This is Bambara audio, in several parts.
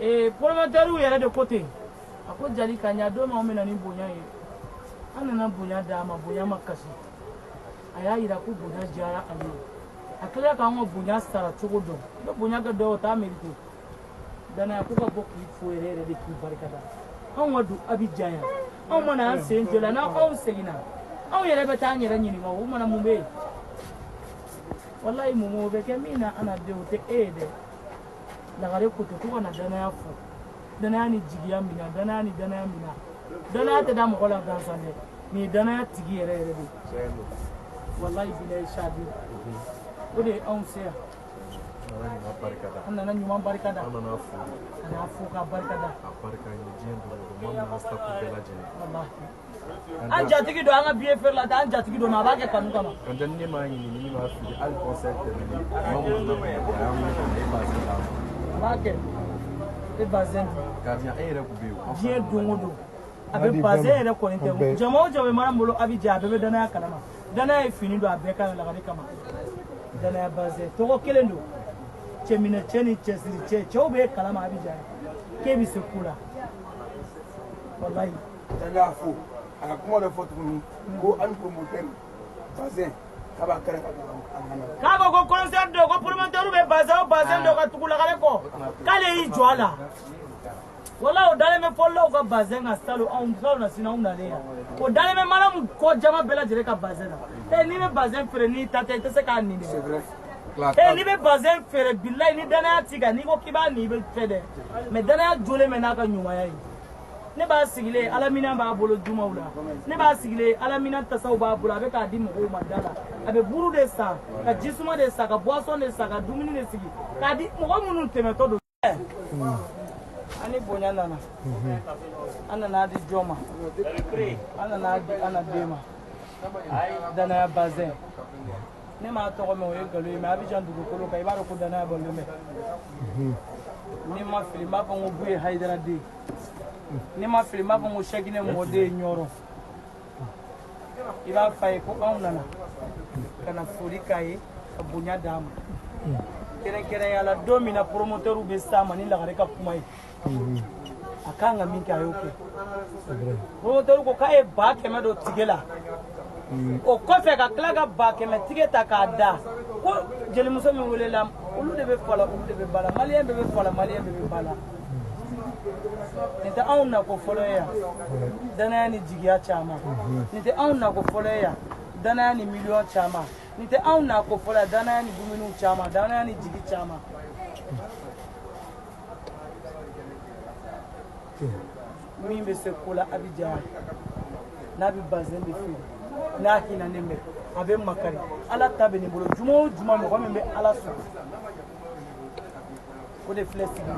Ee, promoteur yɛrɛ de ko ten. A ko jali ka ɲa don min, anw bɛ na ni bonya ye. An nana bonya d'a ma, bonya ma kasi. A y'a yira ko bonya diyara ale ye. A tilala k'an ka bonya sara cogo dɔn. I bɛ bonya kɛ dɔw ye, o t'a mérité. Danaya ko ka bɔ k'i fo yɛrɛ yɛrɛ de, k'i barikada. Anw ka don Abidjan yan, anw mana an sen jɔ la, n'anw seginna, anw yɛrɛ bɛ taa an yɛrɛ ɲininka o mana mun bɛ yen. Walayi, mun o bɛ kɛ min na, ana den o tɛ e ye dɛ. Lagare ko ten ko ka na danaya fo, danaya ni jigiya mina, danaya ni danaya mina. Danaya tɛ da mɔgɔ la gansan dɛ. Nin ye danaya tigi yɛrɛ yɛrɛ de ye. Walayi bilayi, sadi o de ye anw se yan. An nana ɲuman barika da. An nana fo. Ka n'a fo ka barika da. A barika ye diɲɛ don o don, maa min staff bɛɛ lajɛlen. Walahi, an jatigi don, an ka billet feere la tɛ, an jatigi don, mais a b'a kɛ kanu kama. Kanta, ni ne m'a ɲini, ni ne m'a fili, hali concert tɛmɛnen, maa minnu na Bamakɔ, a y'an wele ka na e bazin d'a ma. A b'a kɛ e bazin di. Gardien, e yɛrɛ kun bɛ yen o. Diɲɛ don o don a bɛ bazin yɛrɛ kɔni tɛ. Jama o jama bɛ mana bolo Abidjan, a bɛɛ bɛ danaya kalama. Danaya ye fini don a bɛɛ kan lagare kama. Danaya bazin tɔgɔ kelen don. Cɛminɛ cɛ ni cɛsiri cɛ, cɛw bɛ kalama Abidjan k'e bɛ se ko la, walayi. An y'a fo, a ka kuma dɔ fɔ tuguni ko hali promoteur bazin k'a b'a kɛrɛ ka don a ŋana. K'a ko ko concert don, ko promoteur bɛ bazin o bazin don ka tugu lagare kɔ, k'ale y'i jɔ a la. Wala o dalen bɛ fɔlilaw ka bazin kan salon, anw salon na sini anw nalen yan, o dalen bɛ malamu kɔ jama bɛɛ lajɛlen ka bazin na. E, n'i bɛ bazin feere n'i ta tɛ, i tɛ se k'a nin C'est dɛ. vrai. E, n'i bɛ bazin feere, bilayi, ni danaya t'i kan, n'i ko k'i b'a nin, i bɛ fɛ dɛ. Mais danaya jolen bɛ n'a ka ɲumanya ye. Ne b'a sigilen, alaminɛ b'a bolo jumaw la. Ne b'a sigilen, alaminɛ tasaw b'a bolo, a bɛ k'a di mɔgɔw ma da la. A bɛ buru de san, ka jisuma de san, ka boisson de san, ka dumuni de sigi k'a di mɔgɔ minnu tɛmɛtɔ don. An ni bonya nana, an nana di jɔn ma? An nana di an na den ma, danaya bazin. Ne m'a tɔgɔ mɛn, o ye nkalon ye. Mais Abidjan dugukolo kan, i b'a dɔn ko danaya balolen bɛ. Ni ma fili, n b'a fɔ n ko Buye Hayidara den. Ni ma fili, n b'a fɔ n ko Sɛkinɛ mɔden ye Ɲɔrɔ. I b'a f'a ye ko anw nana ka na foli k'a ye, ka bonya d'a ma, kɛrɛnkɛrɛnya la don min na promoteur bɛ s'a ma ni lagare ka kuma ye. A kan ka min kɛ, a y'o kɛ. Promoteur ko k'a ye 100 000 don tige la. O kɔfɛ, ka tila ka 100 000 tige ta k'a da ko jelimuso min welela, olu de bɛ fa la, olu de bɛ ba la, malien bɛɛ bɛ fa la, malien bɛɛ bɛ ba la. Nin tɛ anw nako fɔlɔ ye yan, danaya ni jigiya caman. Nin tɛ anw nako fɔlɔ ye yan, danaya ni miliyɔn caman. Nin tɛ anw nako fɔlɔ ye, danaya ni dumuniw caman, danaya ni jigi caman. Min bɛ se ko la Abidjan, n'a bɛ bazin de feere, n'a hinɛnen bɛ, a bɛ makari. Ala ta bɛ nin bolo. Juma o juma, mɔgɔ min bɛ Ala sɔrɔ, o de filɛ sigi.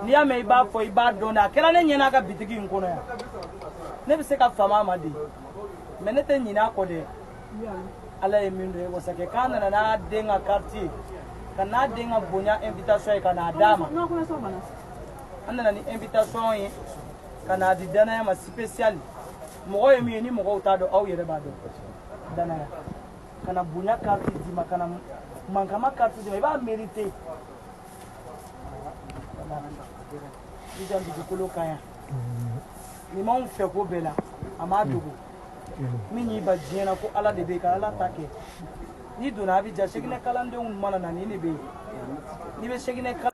N'i y'a mɛn, i b'a fɔ, i b'a dɔn dɛ. A kɛra ne ɲɛna a ka bitigi in kɔnɔ yan. Ne bɛ se ka fama a ma de, mais ne tɛ ɲinɛ a kɔ dɛ. Ala ye min don ye wasakɛ k'a nana n'a den ka carte ye, ka n'a den ka bonya invitation ye, ka n'a d'a ma. An nana ni invitation ye ka n'a di danaya ma spécial. Mɔgɔ ye min ye, ni mɔgɔw t'a dɔn, aw yɛrɛ b'a dɔn. Danaya ka na bonya carte d'i ma, ka na mankama carte d'i ma, i b'a mérité. Abidjan dugukolo kan yan, nin m'anw fɛ ko bɛɛ la, a m'a dogo. Min y'i ba diɲɛ na, ko Ala de bɛ yen, ka Ala ta kɛ. N'i donna Abidjan, Seginɛ kalandenw mana na, nin de bɛ yen. N'i bɛ Seginɛ kalan